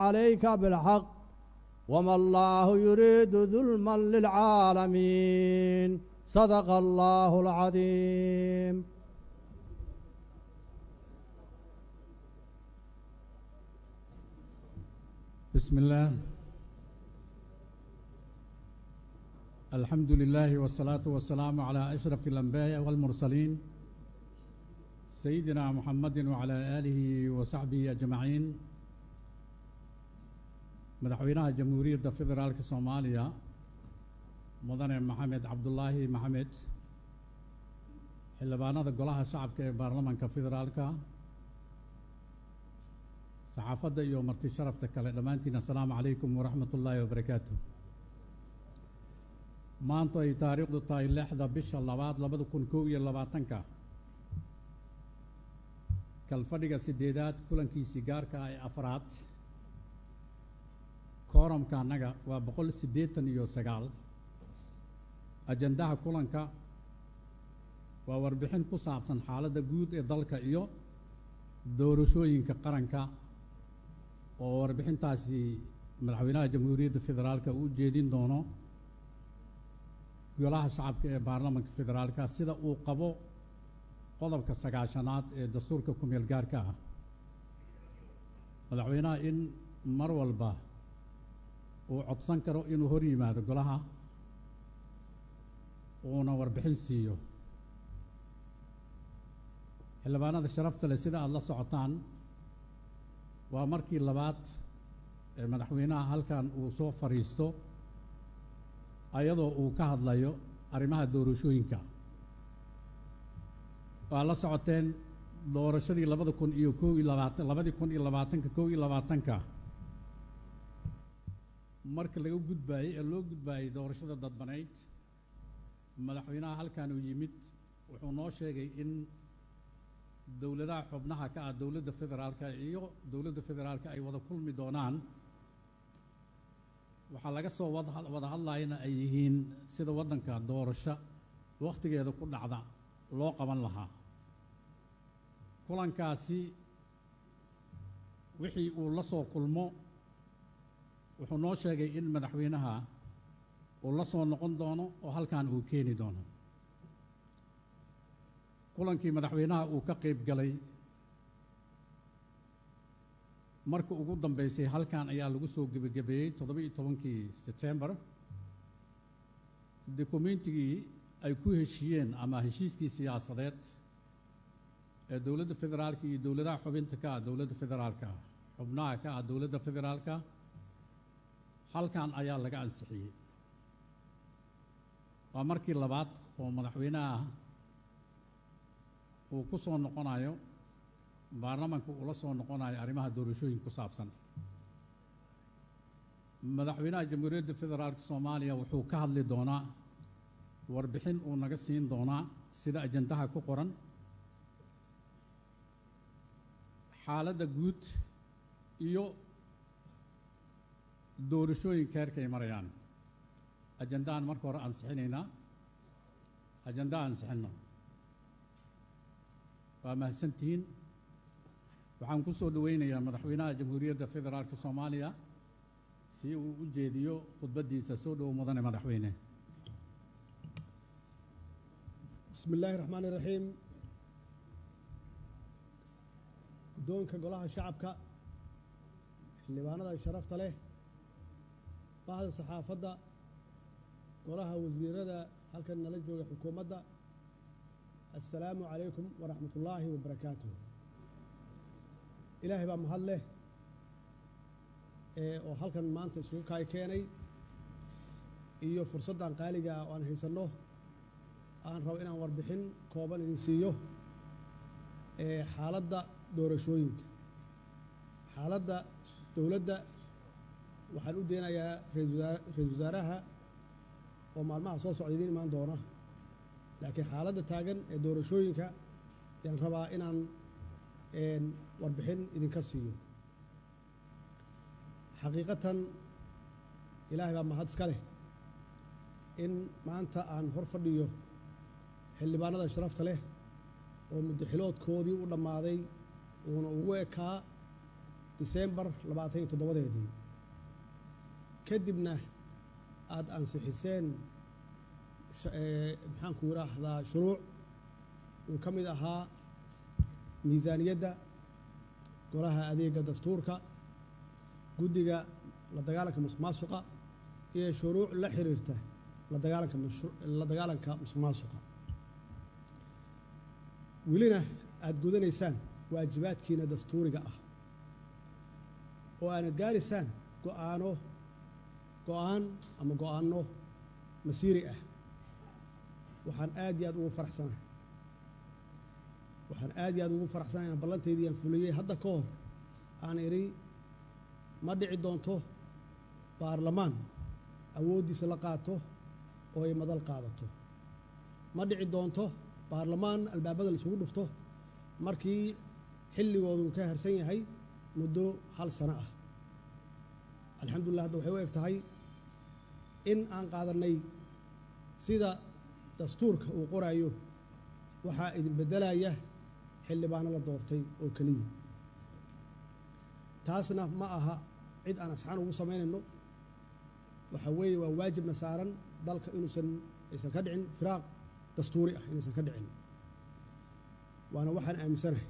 عليك بالحق وما الله يريد ظلما للعالمين. صدق الله العظيم. بسم الله، الحمد لله، والصلاة والسلام على أشرف الأنبياء والمرسلين، سيدنا محمد وعلى آله وصحبه أجمعين. Madaxweynaha Jamhuuriyadda Federaalka Soomaaliya, Mudane Maxamed Cabdulaahi Maxamed, xildhibaanada Golaha Shacabka ee Baarlamanka Federaalka, saxaafadda iyo marti sharafta kale, dhammaantiin assalaamu calaykum waraxmat ullaahi wabarakaatu. Maanta ay taariikhdu tahay 6-da bisha 2 2021-ka, kalfadhiga sideedaad kulankiisii gaarka ah ee afraad. Kooramka annaga waa 189. Ajandaha kulanka waa warbixin ku saabsan xaaladda guud ee dalka iyo doorashooyinka qaranka, oo warbixintaasi Madaxweynaha Jamhuuriyadda Federaalka uu u jeedin doono Golaha Shacabka ee Baarlamanka Federaalka, sida uu qabo qodobka 90aad ee dastuurka ku-meel gaarka ah. Madaxweynaha in mar walba uu codsan karo inuu hor yimaado golaha uuna warbixin siiyo. Xildhibaanada sharafta leh, sida aada la socotaan, waa markii labaad ee madaxweynaha halkan uu soo fadhiisto ayadoo uu ka hadlayo arrimaha doorashooyinka. Waa la socoteen doorashadii 2021, 2020-ka, 21-ka, marka laga gudbaayey ee loo gudbaayey doorashada dadbanayd. Madaxweynaha halkan uu yimid, wuxuu noo sheegay in dowladaha xubnaha ka ah dowladda federaalka iyo dowladda federaalka ay wada kulmi doonaan. Waxaa laga soo wada hadlayana ay yihiin sida waddanka doorasho wakhtigeeda ku dhacda loo qaban lahaa. Kulankaasi wixii uu la soo kulmo, wuxuu noo sheegay in madaxweynaha uu la soo noqon doono oo halkan uu keeni doono. Kulankii madaxweynaha uu ka qayb galay marka ugu dambeysay halkan ayaa lagu soo gebagabeeyey 17-kii Sebtembar. Dokumentigii ay ku heshiiyeen ama heshiiskii siyaasadeed ee dowladda federaalka iyo dowladaha xubinta ka ah dowladda federaalka, xubnaha ka ah dowladda federaalka, halkan ayaa laga ansixiyey. Waa markii labaad oo madaxweynaha uu ku soo noqonayo baarlamanka, uu la soo noqonayo arrimaha doorashooyin ku saabsan. Madaxweynaha Jamhuuriyadda Federaalka Soomaaliya wuxuu ka hadli doonaa, warbixin uu naga siin doonaa, sida ajandaha ku qoran, xaaladda guud iyo doorashooyinka heerka ay marayaan. Ajandahan marka hore ansixinaynaa. Ajandaha ansixinno. Waa mahadsantihiin. Waxaan ku soo dhoweynayaa Madaxweynaha Jamhuuriyadda Federaalka Soomaaliya si uu u jeediyo khudbaddiisa. Soo dhowow, mudane madaxweyne. بسم الله الرحمن الرحيم. Guddoonka Golaha Shacabka, xildhibaanada sharafta leh, bahda saxaafadda, golaha wasiirada halkan nala jooga, xukuumadda, assalaamu calaykum waraxmat ullaahi wabarakaatuh. Ilaahay baa mahad leh ee oo halkan maanta isugu kaay keenay iyo fursaddan qaaliga ah oo aan haysanno. Aan rabo inaan warbixin kooban idin siiyo ee xaaladda doorashooyinka. Xaaladda dowladda waxaan u deenayaa ra-iisul wasaaraha oo maalmaha soo socda idiin imaan doona, laakiin xaaladda taagan ee doorashooyinka ayaan rabaa inaan warbixin idinka siiyo. Xaqiiqatan, Ilaahay baa mahad iska leh in maanta aan hor fadhiyo xildhibaanada sharafta leh oo muddaxiloodkoodii u dhammaaday uuna ugu ekaa. Disembar 27-deedii, kadibna aada ansixiseen maxaanku yidhaahdaa, shuruuc uu ka mid ahaa miisaaniyadda, golaha adeega dastuurka, guddiga la dagaalanka musuqmaasuqa iyo shuruuc la xiriirta la dagaalanka musuqmaasuqa. Welina aada gudanaysaan waajibaadkiina dastuuriga ah oo aanad gaaraysaan go'aano, go'aan ama go'aano masiiri ah. Waxaan aad iyo aad ugu faraxsanahay, waxaan aad iyo aad ugu faraxsanahay inaan ballantaydii aan fuliyey hadda ka hor aan idhi ma dhici doonto baarlamaan awooddiisa la qaato oo ay madal qaadato. Ma dhici doonto baarlamaan albaabada la isugu dhufto markii xilligoodu uu ka harsan yahay muddo hal sano ah. Alxamdulillah, hadda waxay u eg tahay in aan qaadanay sida dastuurka uu qoraayo. Waxaa idin beddelaya xildhibaano la doortay oo keliya. Taasna ma aha cid aan asxaan ugu samaynayno. Waxa weeye waa waajibna saaran dalka inuusan aysan ka dhicin firaaq dastuuri ah, inaysan ka dhicin, waana waxaan aaminsanahay.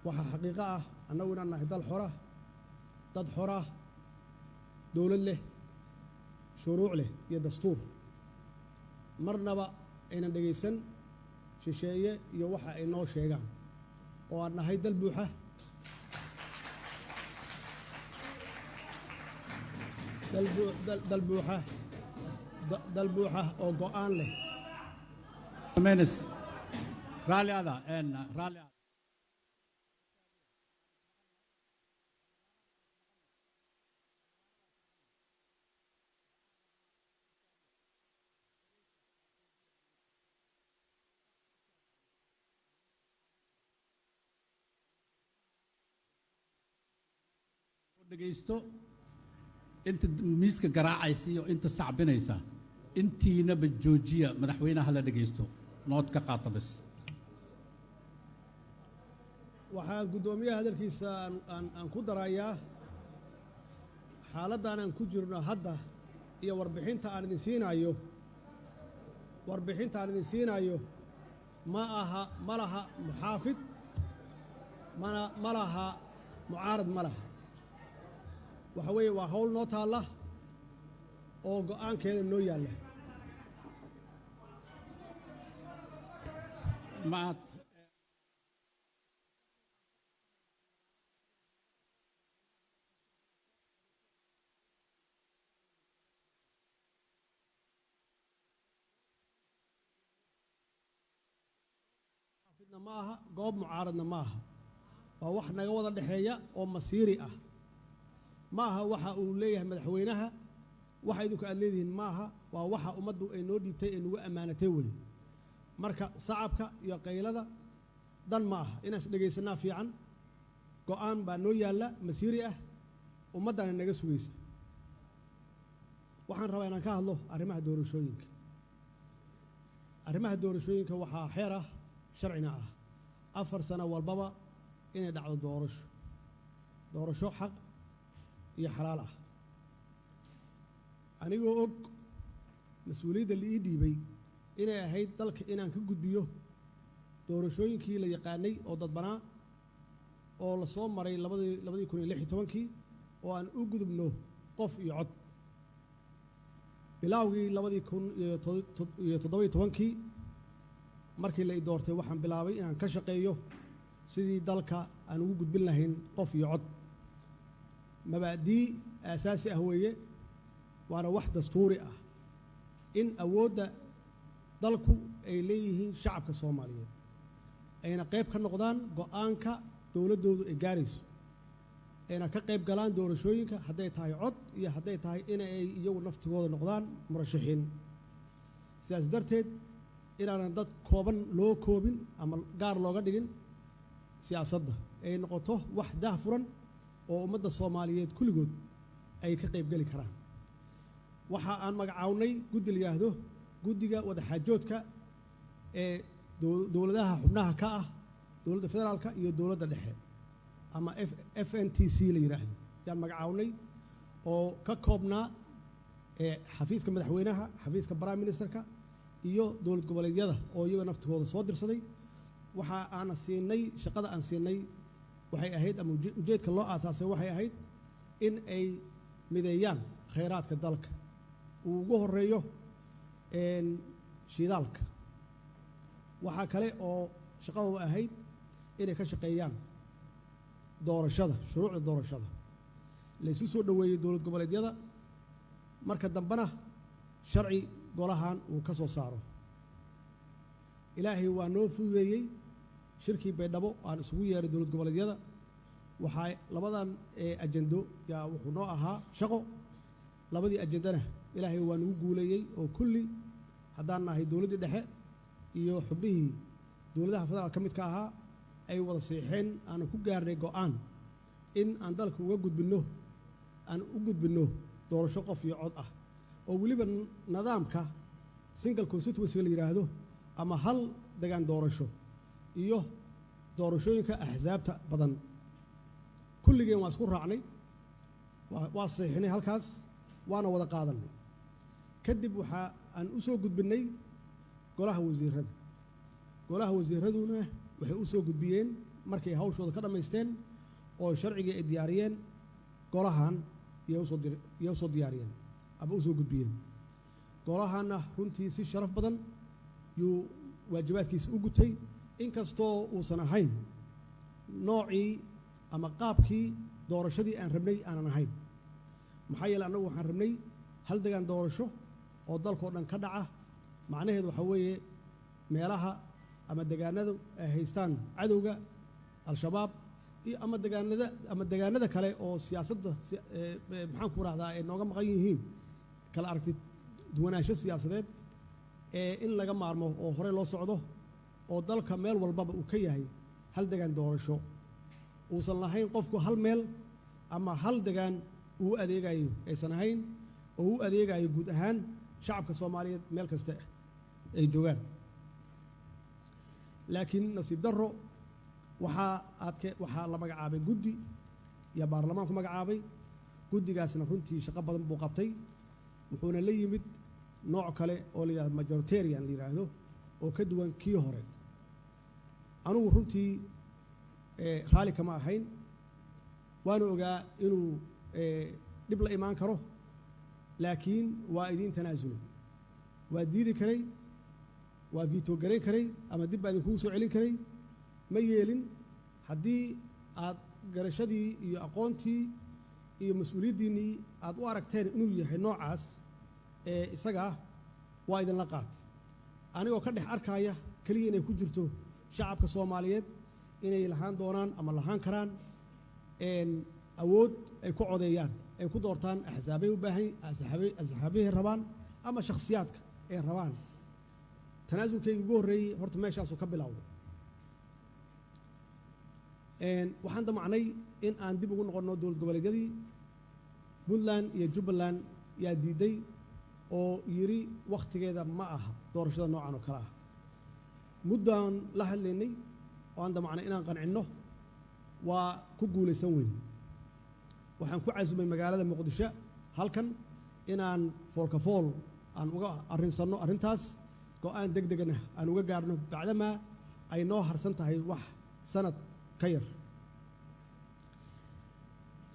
Waxaa xaqiiqo ah annagu inaan nahay dal xora, dad xora, dowlad leh, shuruuc leh iyo dastuur. Marnaba aynan dhegaysan shisheeye iyo waxa ay noo sheegaan, oo aan nahay dal buuxa, dal buuxa, dal buuxa oo go'aan leh. Menes, raalli ada en raalli ada. Dhegaysto inta miiska garaacaysa iyo inta sacbinaysa, intiinaba joojiya. Madaxweynaha la dhegaysto, note ka qaata bas. Waxaan guddoomiyaha hadalkiisa aan ku darayaa xaaladdan aan ku jirno hadda iyo warbixinta aan idin siinayo. Warbixinta aan idin siinayo ma aha, ma laha muxaafid, mana ma laha mucaarad, ma laha. Waxa weeye waa hawl noo taalla oo go'aankeeda noo yaalla. Maad Muxaafidna ma aha, goob mucaaradna ma aha. Waa wax naga wada dhexeeya oo masiiri ah. Ma aha waxa uu leeyahay madaxweynaha, waxa idinku aad leedihiin ma aha. Waa waxa ummaddu ay noo dhiibtay ee nagu ammaanatay wey. Marka sacabka iyo qaylada dan ma aha, inaan is dhegaysanaa fiican. Go'aan baa noo yaalla masiiri ah, ummaddana naga sugaysa. Waxaan rabaa inaan ka hadlo arrimaha doorashooyinka. Arrimaha doorashooyinka waxaa xeer ah, sharcina ah, 4 sano walbaba inay dhacdo doorasho, doorasho xaq iyo xalaal ah. Anigoo og mas-uuliyadda la ii dhiibay inay ahayd dalka inaan ka gudbiyo doorashooyinkii la yaqaanay oo dadbanaa oo la soo maray 2016-kii, oo aan u gudubno qof iyo cod bilaawgii 2017-kii. Markii la i doortay, waxaan bilaabay inaan ka shaqeeyo sidii dalka aan ugu gudbin lahayn qof iyo cod. Mabaadii aasaasi ah weeye, waana wax dastuuri ah in awoodda dalku ay leeyihiin shacabka Soomaaliyeed, ayna qayb ka noqdaan go'aanka dowladdoodu ay gaarayso, ayna ka qayb galaan doorashooyinka, hadday tahay cod iyo hadday tahay in ay iyagu naftigooda noqdaan murashaxiin. Sidaas darteed, inaanan dad kooban loo koobin ama gaar looga dhigin siyaasadda, ay noqoto wax daah furan oo ummadda Soomaaliyeed kulligood ay ka qayb geli karaan. Waxa aan magacawnay guddi la yidhaahdo guddiga wadaxaajoodka ee dowladaha xubnaha ka ah dowladda federaalka iyo dowladda dhexe. ama FNTC la yidhaahdo yaan magacawnay, oo ka koobnaa xafiiska madaxweynaha, xafiiska prime ministerka iyo dowlad goboleedyada oo iyaga naftigooda soo dirsaday. Waxa aana siinay, shaqada aan siinay waxay ahayd, ama ujeedka loo aasaasay waxay ahayd, in ay mideeyaan khayraadka dalka, uu ugu horeeyo shidaalka. Waxaa kale oo shaqadooda ahayd inay ka shaqeeyaan doorashada, shuruucda doorashada, la isu soo dhoweeyey dowlad goboleedyada, marka dambena sharci golahan uu ka soo saaro. Ilaahay waa noo fududeeyey. Shirkii Baydhabo aan isugu yeeray dowlad goboleedyada, waxaa labadan ajendo yaa wuxuu noo ahaa shaqo. Labadii ajendana Ilaahay waa nagu guuleeyey, oo kulli haddaan nahay dowladdii dhexe iyo xubnihii dowladaha federaal ka midka ahaa ay wada seexeen, aanu ku gaarnay go'aan in aan dalka uga gudbinno, aan u gudbinno doorasho qof iyo cod ah, oo weliba nidaamka single constituency la yidhaahdo ama hal degaan doorasho iyo doorashooyinka axsaabta badan. Kulligeen waa isku raacnay, waa saxiixnay halkaas, waana wada qaadanay. Kadib waxaa aan u soo gudbinnay golaha wasiirada. Golaha wasiiraduna waxay u soo gudbiyeen, markay hawshooda ka dhammaysteen oo sharcigii ay diyaariyeen, golahan iyay usoo diyaariyeen ama usoo gudbiyeen. Golahanna runtii si sharaf badan yuu waajibaadkiisa u gutay, inkastoo uusan ahayn noocii ama qaabkii doorashadii aan rabnay aanan ahayn. Maxaa yeele, annagu waxaan rabnay hal degaan doorasho oo dalkao dhan ka dhaca. Macnaheedu waxaa weeye meelaha ama degaanadu ay haystaan cadowga Al-Shabaab iyo ama degaanada kale oo siyaasadda maxaan ku rahdaa, ay nooga maqan yihiin kala aragti duwanaansho siyaasadeed, ee in laga maarmo oo horey loo socdo, oo dalka meel walbaba uu ka yahay hal degaan doorasho, uusan lahayn qofku hal meel ama hal degaan uu adeegayo aysan ahayn, oo u adeegayo guud ahaan shacabka Soomaaliyeed meel kasta ay joogaan. Laakiin nasiib darro, waxaa aadke waxaa la magacaabay guddi iyo baarlamaanku magacaabay. Guddigaasna runtii shaqo badan buu qabtay, wuxuuna la yimid nooc kale oo la yidhahdo majoritarian la yidhaahdo, oo ka duwan kii hore. Anugu runtii raalli kama ahayn, waana ogaa inuu dhib la imaan karo, laakiin waa idiin tanaasulay. Waa diidi karay, waa veto garayn karay, ama dib baa idinkugu soo celin karay. Ma yeelin. Haddii aad garashadii iyo aqoontii iyo mas-uuliyaddiinnii aad u aragteen inuu yahay noocaas ee isagaa, waa idinla qaatay, anigoo ka dhex arkaya keliya inay ku jirto shacabka Soomaaliyeed inay lahaan doonaan ama lahaan karaan awood ay ku codeeyaan, ay ku doortaan axsaabay u baahan, axsaabahay rabaan ama shakhsiyaadka ay rabaan. Tanaasulkayga ugu horreeyey horta meeshaasuu ka bilowday. Waxaan damacnay in aan dib ugu noqonno dowlad goboleedyadii. Puntland iyo Jubbaland yaa diiday oo yidhi wakhtigeeda ma aha doorashada noocan oo kale ah. Muddaan la hadlaynay oo aan damacnay inaan qancinno, waa ku guulaysan weyn. Waxaan ku casumay magaalada Muqdisho halkan inaan foolka fool aan uga arrinsanno arrintaas, go'aan deg degna aan uga gaarno, bacdamaa ay noo harsan tahay wax sanad ka yar.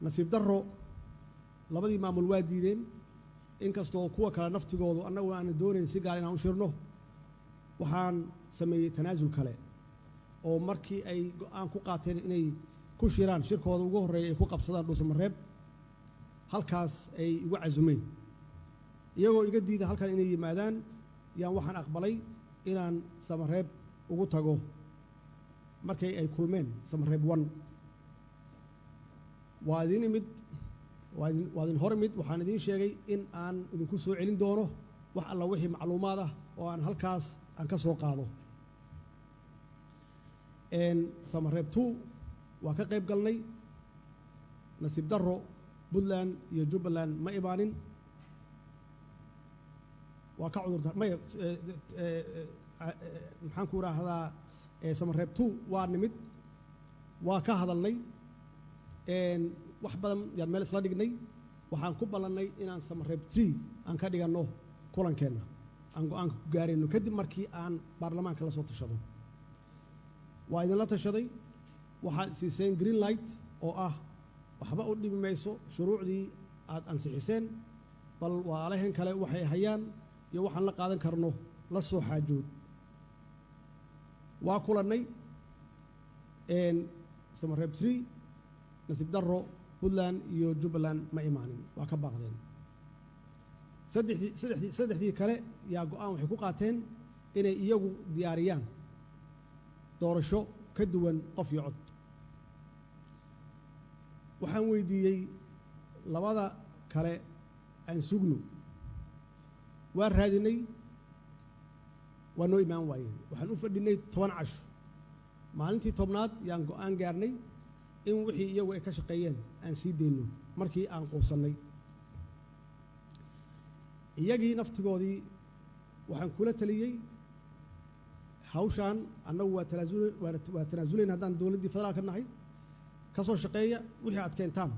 Nasiib darro, labadii maamul waa diideen, inkastoo kuwa kale naftigoodu annagu aanan doonayn si gaar inaan u shirno. Waxaan sameeyey tanaasul kale, oo markii ay go'aan ku qaateen inay ku shiraan shirkooda ugu horreeya ay ku qabsadaan Dhuusamareeb, halkaas ay igu casumeen, iyagoo iga diida halkan inay yimaadaan, yaan waxaan aqbalay inaan Samareeb ugu tago markay ay kulmeen Samareeb 1. Waa idin imid, waa idin hor imid. Waxaan idiin sheegay in aan idinku soo celin doono wax alla wixii macluumaad ah oo aan halkaas aan ka soo qaado. Samareeb 2 waa ka qayb galnay. Nasiib darro, Puntland iyo Jubbaland ma imaanin. Waa ka cudurda maya, maxaan ku idhaahdaa, Samareeb 2 waa nimid, waa ka hadalnay. Wax badan yaan meel isla dhignay. Waxaan ku ballannay inaan Samareeb 3 aan ka dhiganno kulankeenna aan go-aanka ku gaarayno, kadib markii aan baarlamaanka la soo tashado. Waa idinla tashaday, waxaad siiseen green light oo ah waxba u dhibi mayso shuruucdii aad ansixiseen, bal walaalahan kale waxay hayaan iyo waxaan la qaadan karno la soo xaajood. Waa kulannay Samareeb 3. Nasiib darro, Puntland iyo Jubbaland ma imaanin, waa ka baaqdeen. Saddexdii kale yaa go-aan waxay ku qaateen inay iyagu diyaariyaan doorasho ka duwan qof iyo cod. Waxaan weydiiyey labada kale aan sugno. Waa raadinay, waa noo imaan waayeen. Waxaan u fadhinay 10 casho. Maalintii 10aad yaan go-aan gaarnay in wixii iyagu ay ka shaqeeyeen aan sii dayno. Markii aan quusannay iyagii naftigoodii, waxaan kula taliyey hawshaan annagu waa tanaasulayn haddaan dowladdii federaalka nahay. Ka soo shaqeeya wixii aad keentaan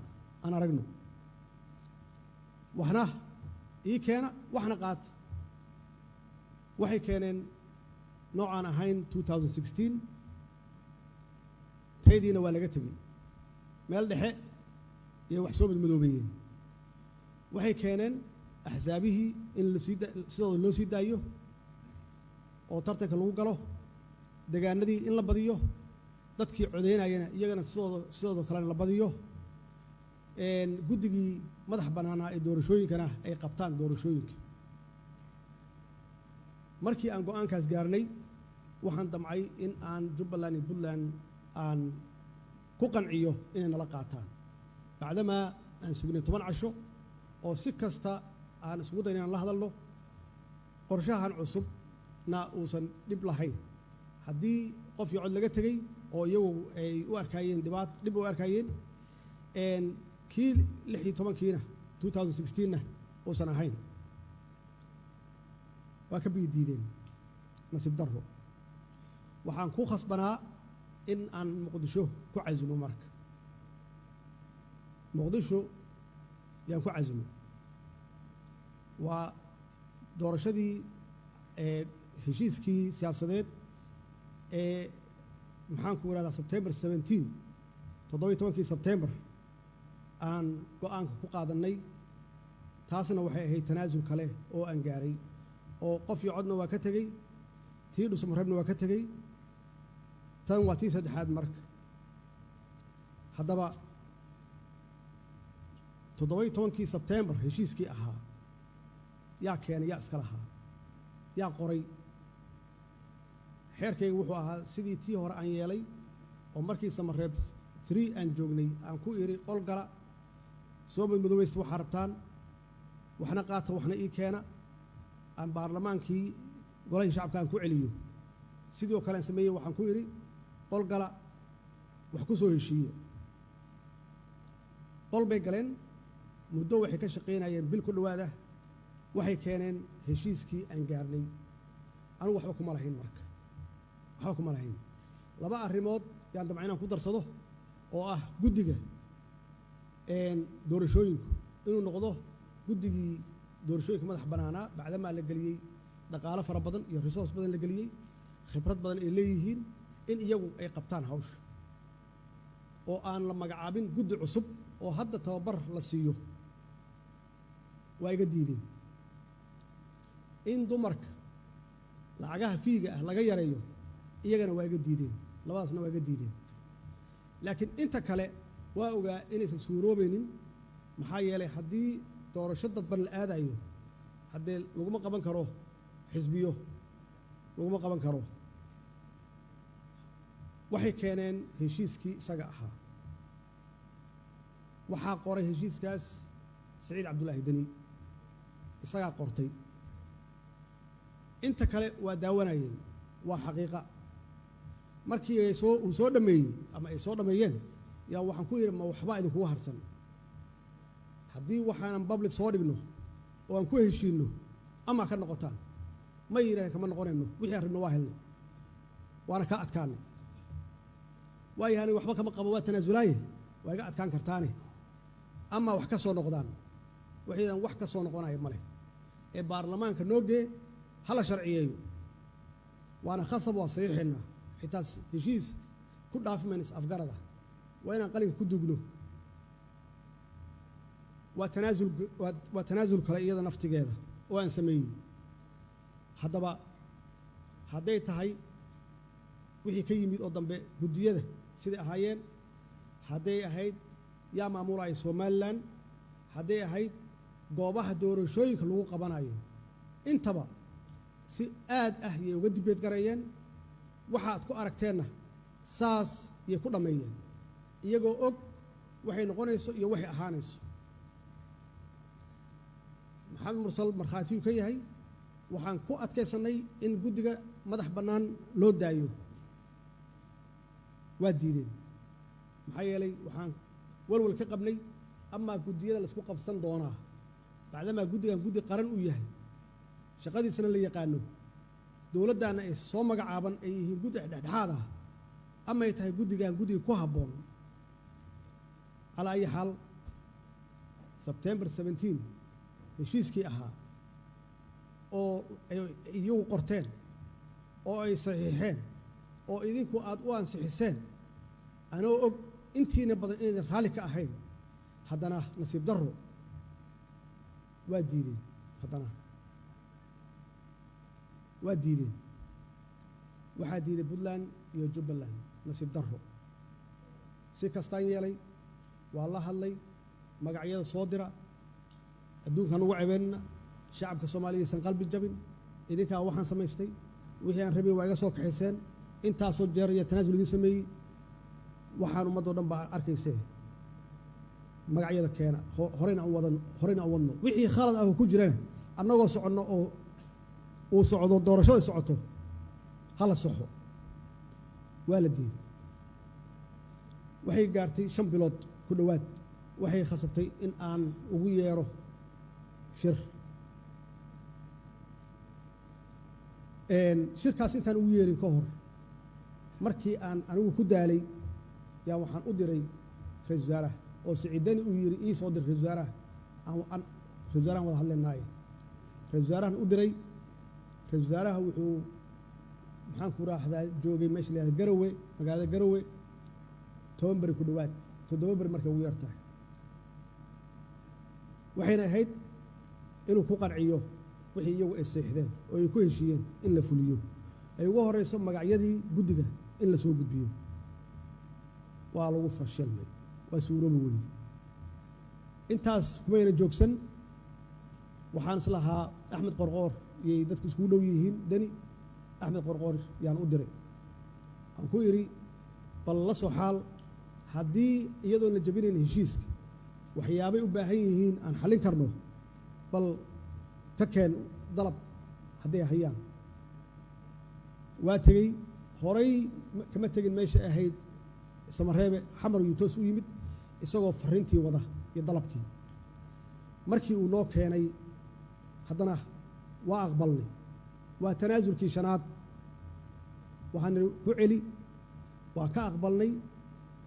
aan aragno, waxna ii keena, waxna qaata. Waxay keeneen noocaan ahayn 2016, taydiina waa laga tegey. Meel dhexe iyo wax soo madmadoobeeyeen. Waxay keeneen axsaabihii in lasii sidooda loo sii daayo oo tartanka lagu galo, degaanadii in la badiyo, dadkii codeynayana iyagana sidooda kalena la badiyo, guddigii madax bannaanaa ee doorashooyinkana ay qabtaan doorashooyinka. Markii aan go-aankaas gaarnay, waxaan damcay in aan Jubbaland iyo Puntland aan ku qanciyo inay nala qaataan, bacdamaa aan sugnay 10 casho oo si kasta aan isugu dayn inaan la hadalno, qorshahan cusubna uusan dhib lahayn haddii qof iyo cod laga tegey oo iyagu ay u arkaayeen dhibaat, dhib u arkaayeen, kii 16-kiina 2016-na uusan ahayn. Waa ka biyi diideen. Nasiib darro, waxaan ku khasbanaa in aan Muqdisho ku casumo. Marka Muqdisho yaan ku casumay. Waa doorashadii ee heshiiskii siyaasadeed ee, maxaan ku irahdaa, September 17, 17-kii Sebtembar aan go-aanka ku qaadannay. Taasna waxay ahayd tanaasul kale oo aan gaaray, oo qof iyo codna waa ka tegey, tii Dhusmareebna waa ka tegey, tan waa tii saddexaad. Marka haddaba 17-kii Sebtembar heshiiskii ahaa yaa keenay, yaa iska lahaa, yaa qoray? Xeerkayga wuxuu ahaa sidii tii hore aan yeelay, oo markii Samareeb 3 aan joognay aan ku idhi: qol gala, soo madmadoobaysta waxaa rabtaan, waxna qaata, waxna ii keena, aan baarlamaankii golahii shacabka aan ku celiyo. Sidii oo kale aan sameeyey. Waxaan ku idhi: qol gala, wax ku soo heshiiye. Qol bay galeen. Muddo waxay ka shaqaynayeen bil ku dhowaada. Waxay keeneen heshiiskii aan gaarnay. Anigu waxba kuma lahayn. Marka waxba kuma lahayn. Laba arrimood yaan damca inaan ku darsado, oo ah guddiga doorashooyinku inuu noqdo guddigii doorashooyinka madax bannaanaa, bacdamaa la geliyey dhaqaalo fara badan iyo resource badan la geliyey, khibrad badan ay leeyihiin, in iyagu ay qabtaan hawsha oo aan la magacaabin guddi cusub oo hadda tababar la siiyo. Waa iga diideen. In dumarka lacagaha fee-ga ah laga yareeyo, iyagana waa iga diideen. Labadaasna waa iga diideen. Laakiin inta kale waa ogaa inaysan suuroobaynin, maxaa yeelay haddii doorasho dadban la aadayo, haddee laguma qaban karo xisbiyo, laguma qaban karo. Waxay keeneen heshiiskii isaga ahaa. Waxaa qoray heshiiskaas Saciid Cabdulaahi Deni, isagaa qortay. Inta kale waa daawanayeen, waa xaqiiqa. Markii ay soo uu soo dhammeeyey ama ay soo dhammeeyeen, yaa waxaan ku idhi: ma waxbaa idinkugu harsan haddii waxaanan public soo dhigno oo aan ku heshiinno ama ka noqotaan? Ma yidhahdeen, kama noqonayno, wixii aan rabno waa helnay, waana kaa adkaanay. Waayo, aniga waxba kama qabo, waa tanaasulaaye. Waa iga adkaan kartaane ama wax ka soo noqdaan. Waxaydan wax ka soo noqonaya ma leh ee baarlamaanka noo gee, hala sharciyeeyo, waana khasab, waa saxiixaynaa. Xitaa heshiis ku dhaafi mayna is afgarada, waa inaan qalinka ku dugno. Waa tanaasul, waa tanaasul kale iyada naftigeeda oo aan sameeyey. Haddaba hadday tahay wixii ka yimid oo dambe guddiyada siday ahaayeen, hadday ahayd yaa maamulaya Somaliland, hadday ahayd goobaha doorashooyinka lagu qabanayo, intaba si aad ah yay uga dibeed gareeyeen. Waxaad ku aragteenna saas yay ku dhammeeyeen, iyagoo og waxay noqonayso iyo waxay ahaanayso. Maxamed Mursal markhaatiyuu ka yahay. Waxaan ku adkaysannay in guddiga madax bannaan loo daayo, waa diideen. Maxaa yeelay, waxaan walwal ka qabnay amaa guddiyada laisku qabsan doonaa, bacdamaa guddigan guddi qaran uu yahay, shaqadiisana la yaqaano, dowladdaanna ay soo magacaaban ay yihiin guddi dhexdhexaad ah, amay tahay guddigan guddiga ku habboon. Calaa ayi xaal, Sebtembar 17 heshiiskii ahaa oo ay iyagu qorteen oo ay saxiixeen oo idinku aad u ansixiseen, anoo og intiina badan inaydan raalli ka ahayn, haddana nasiib darro waa diideen. Haddana waa diideen. Waxaa diiday Puntland iyo Jubbaland, nasiib darro. Si kastaan yeelay, waa la hadlay, magacyada soo dira, adduunkaan ugu cebeynina, shacabka Soomaaliya aysan qalbi jabin. Idinkaa waxaan samaystay wixii aan rabay waa iga soo kaxayseen. Intaasoo jeer iyo tanaasul idin sameeyey, waxaan ummaddo dhan baa arkaysee, magacyada keena, horeyna aan wadan, horeyna aan wadno. Wixii khalad ah oo ku jirana, annagoo soconno oo uu socdo, doorashada socoto, hala saxo. Waa la diiday. Waxay gaartay 5 bilood ku dhowaad. Waxay khasabtay in aan ugu yeero shir. Shirkaas intaan ugu yeerin ka hor, markii aan anigu ku daalay, yaa waxaan u diray ra-isul wasaaraha oo Siciidani uu yidhi ii soo dir ra-isul wasaaraha, aan ra-isul wasaarahan wada hadlaynaaye. Ra-isul wasaarahan u diray. Ra-isul wasaaraha wuxuu, maxaan ku raahdaa, joogay meesha la yihahdo Garowe, magaalada Garowe, 10 beri ku dhowaad, 7 beri markay ugu yar tahay. Waxayna ahayd inuu ku qanciyo wixii iyagu ay seexdeen oo ay ku heshiiyeen in la fuliyo, ay ugu horeyso magacyadii guddiga in la soo gudbiyo. Waa lagu fashilmay, waa suuroobi weyde. Intaas kumayna joogsan. Waxaan islahaa Axmed Qorqoor iyay dadku iskugu dhow yihiin Deni. Axmed Qorqoor yaan u diray, aan ku idhi bal la soo xaal, haddii iyadoon la jabinayn heshiiska waxyaabay u baahan yihiin aan xallin karno, bal ka keen dalab hadday hayaan. Waa tegey. Horay kama tegin meesha ahayd Samareebe, Xamar yuu toos u yimid isagoo farriintii wada iyo dalabkii. Markii uu noo keenay haddana waa aqbalnay. Waa tanaasulkii shanaad. Waxaan nidhi ku celi. Waa ka aqbalnay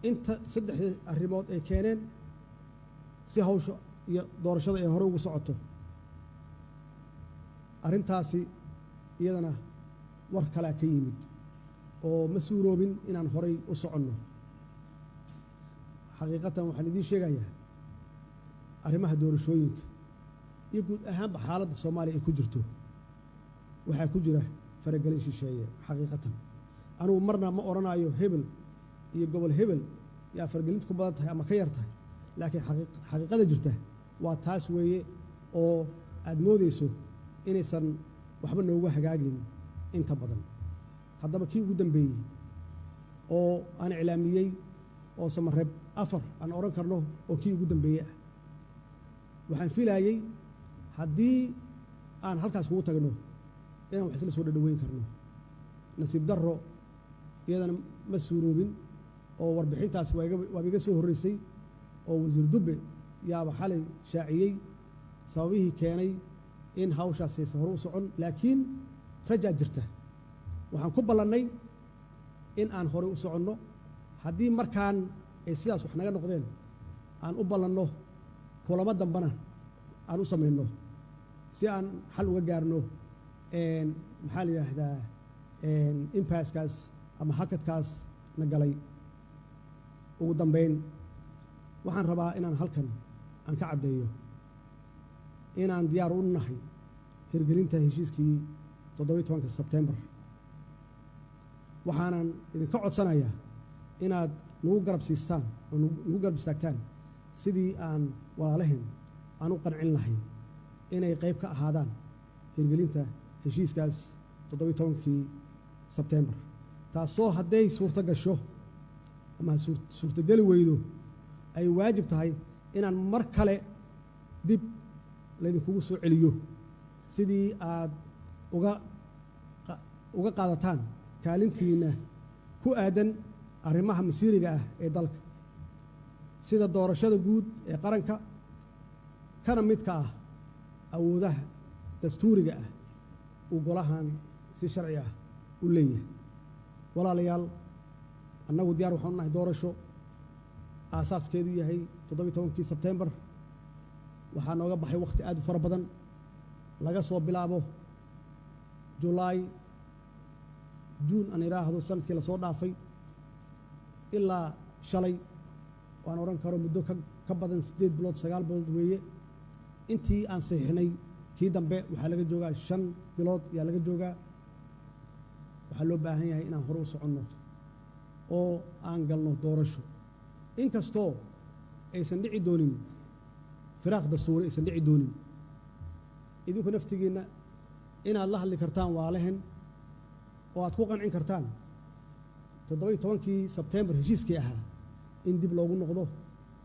inta saddexdii arrimood ay keeneen si hawsha iyo doorashada ay hore ugu socoto. Arrintaasi iyadana war kalea ka yimid oo ma suuroobin inaan horay u soconno. Xaqiiqatan waxaan idiin sheegayaa, arrimaha doorashooyinka iyo guud ahaanba xaaladda Soomaaliya ay ku jirto waxaa ku jira faragelin shisheeye. Xaqiiqatan anugu marna ma odhanayo hebel iyo gobol hebel yaa faragelintu ku badan tahay ama ka yar tahay, laakiin xaqiiqada jirta waa taas weeye oo aad moodeyso inaysan waxba noogu hagaagin inta badan. Haddaba kii ugu dambeeyey oo aan iclaamiyey oo Samareeb 4 aan odhan karno oo kii ugu dambeeyey ah, waxaan filaayey haddii aan halkaas kugu tagno inaan wax isla soo dhadhaweyn karno. Nasiib darro, iyadana ma suuroobin oo warbixintaas waaba iga soo horreysay oo wasiir Dubbe yaaba xalay shaaciyey sababihii keenay in hawshaas aysan hore u socon. Laakiin rajaa jirta. Waxaan ku ballannay in aan horey u soconno haddii markaan ay sidaas wax naga noqdeen aan u ballanno, kulamo dambana aan u samayno si aan xal uga gaarno, maxaa la yidhaahdaa, impasse-kaas ama hakadkaas na galay. Ugu dambayn, waxaan rabaa inaan halkan aan ka caddeeyo inaan diyaar u nahay hirgelinta heshiiskii 17-ka Sebtembar. Waxaanan idinka codsanayaa inaad nagu garab siistaan oo nagu garab istaagtaan sidii aan walaalaheen aan u qancin lahayn inay qayb ka ahaadaan hirgelinta heshiiskaas 17-kii Sebtembar, taasoo hadday suurto gasho ama suurtogeli weydo ay waajib tahay inaan mar kale dib laydinkugu soo celiyo sidii aad uga qaadataan kaalintiinna ku aadan arrimaha masiiriga ah ee dalka, sida doorashada guud ee qaranka, kana midka ah awoodaha dastuuriga ah uu golahan si sharci ah u leeyahay. Walaalayaal, annagu diyaar waxaan u nahay doorasho aasaaskeedu yahay 17-kii Sebtembar. Waxaa nooga baxay wakhti aad u fara badan, laga soo bilaabo Julaay, Juun aan idhaahdo, sanadkii lasoo dhaafay ilaa shalay, waan odhan karo muddo ka badan 8 bilood, 9 bilood weeye. Intii aan saxiixnay kii dambe waxaa laga joogaa 5 bilood yaa laga joogaa. Waxaa loo baahan yahay inaan hore u soconno oo aan galno doorasho, inkastoo aysan dhici doonin firaaq dastuuri, aysan dhici doonin. Idinku naftigiinna inaad la hadli kartaan waalehen oo aad ku qancin kartaan 17-kii Sebtembar heshiiskii ahaa in dib loogu noqdo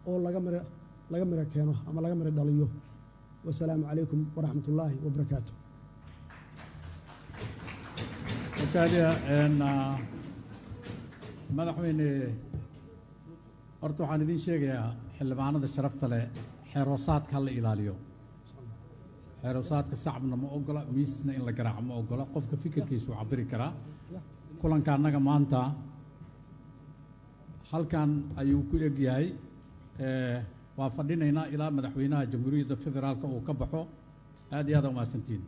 oo laga miro keeno ama laga miro dhaliyo. Wasalaamu calaykum waraxmat ullaahi wabarakaatu. Wakaaliya madaxweyne, horta waxaan idiin sheegayaa, xildhibaanada sharafta leh, xeeroosaadka ha la ilaaliyo. Xeeroosaadka sacabna ma ogola, miisna in la garaaco ma ogola. Qofka fikirkiisu cabiri karaa. Kulanka annaga maanta halkan ayuu ku eg yahay. Waa fadhinaynaa ilaa madaxweynaha Jamhuuriyadda Federaalka uu ka baxo. Aad iyo aad umahadsantihiin.